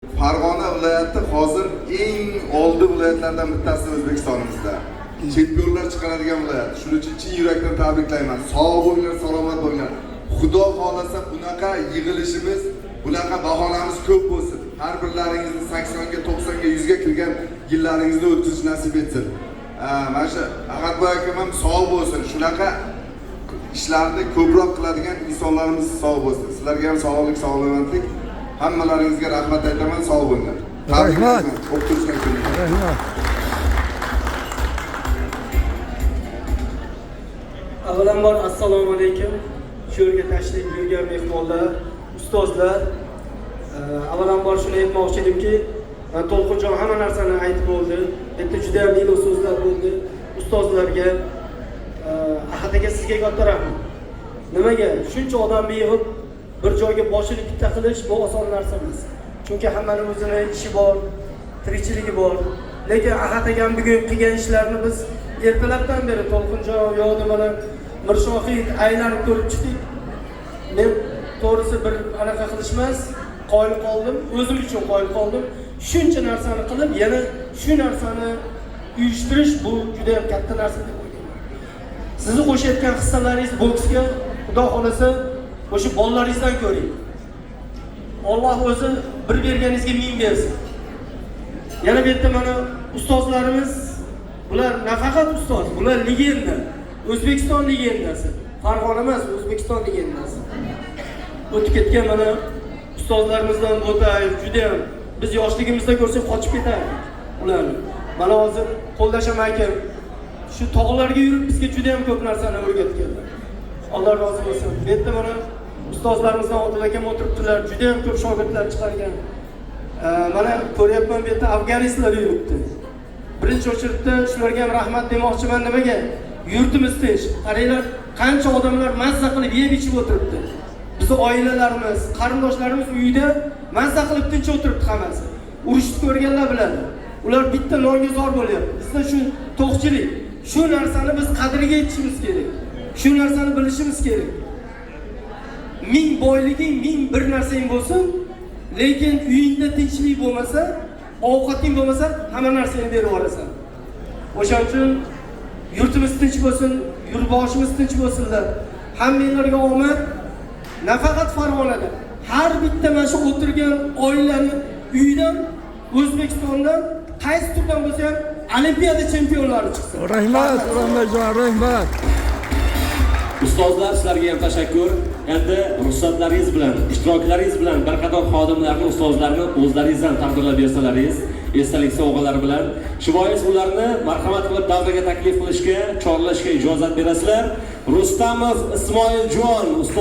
Farg'ona viloyati hozir eng oldi viloyatlardan bittasi O'zbekistonimizda. Chempionlar chiqaradigan viloyat. Shuning uchun chin yurakdan tabriklayman. Sog' bo'linglar, salomat bo'linglar. Xudo xohlasa bunaqa yig'ilishimiz, bunaqa bahonamiz ko'p bo'lsin. Har birlaringizni 80 ga, 90 ga, 100 ga kirgan yillaringizni o'tkazish nasib etsin. Mana shu Ahadboy akam ham sog' bo'lsin. Shunaqa ishlarni ko'proq qiladigan insonlarimiz sog' bo'lsin. Sizlarga ham sog'lik, salomatlik. Hammalaringizga rahmat aytaman, sog' bo'linglar. Rahmat. O'qituvchilar kuni. Rahmat. Avvalambor assalomu alaykum. Shu yerga tashrif buyurgan mehmonlar, ustozlar. Avvalambor shuni aytmoqchi edimki, To'lqinjon hamma narsani aytib bo'ldi. Bu yerda juda ham iliq so'zlar bo'ldi ustozlarga. Ahad aka, sizga katta rahmat. Nimaga? Shuncha odamni yig'ib bir joyga boshini bitta qilish bu oson narsa emas. Chunki hammani o'zini ishi bor, tirikchiligi bor. Lekin Ahad akam bugun qilgan ishlarini biz ertalabdan beri To'lqinjon yo'qdi, mana Mirshohid aylanib ko'rib chiqdik. Men to'g'risi bir anaqa qilishmas, qoyil qoldim, o'zim uchun qoyil qoldim. Shuncha narsani qilib, yana shu narsani uyushtirish bu juda ham katta narsa deb o'ylayman. Sizni qo'shayotgan hissalaringiz boksga, Xudo xohlasa, o'sha bolalaringizdan ko'ring. Alloh o'zi bir berganingizga ming bersin. Yana bu yerda mana ustozlarimiz, bular nafaqat ustoz, bular legenda. O'zbekiston legendasi. Farg'ona emas, O'zbekiston legendasi. O'tib ketgan mana ustozlarimizdan Bo'tayev juda ham biz yoshligimizda ko'rsak qochib ketardik ularni. Mana hozir qo'ldasham akam shu tog'larga yurib bizga juda ham ko'p narsani o'rgatganlar. Alloh rozi bo'lsin. Bu yerda mana ustozlarimizdan Odil akam o'tiribdilar, juda ham ko'p shogirdlar chiqargan. Mana ko'ryapman, bu yerda afganistlar yuribdi. Birinchi очередda shularga ham rahmat demoqchiman. Nimaga? Yurtimiz tinch. Qaranglar, qancha odamlar mazza qilib yeb ichib o'tiribdi. Bizni oilalarimiz, qarindoshlarimiz uyda mazza qilib tinch o'tiribdi hammasi. Urushni ko'rganlar biladi. Ular bitta nonga zor bo'lyapti. Bizda shu to'qchilik. Shu narsani biz qadriga yetishimiz kerak. Shu narsani bilishimiz kerak. Ming boyliging, ming bir narsang bo'lsin, lekin uyingda tinchlik bo'lmasa, ovqating bo'lmasa, hamma narsangni berib yuborasan. O'shaning uchun yurtimiz tinch bo'lsin, yurtboshimiz tinch bo'lsinlar. Hammanglarga omad. Nafaqat Farg'onada, har bitta mana shu o'tirgan oilani uyidan, O'zbekistondan qaysi turdan bo'lsa ham olimpiada chempionlari chiqsin. Rahmat, O'ranbayjon, rahmat. Ustozlar, sizlarga ham tashakkur. Endi ruxsatlaringiz bilan, ishtiroklaringiz bilan bir qator xodimlarni, ustozlarni o'zlaringizdan taqdirlab bersalaringiz, esdalik sovg'alari bilan. Shu bois ularni marhamat qilib davraga taklif qilishga, chorlashga ijozat berasizlar. Rustamov Ismoiljon ustoz.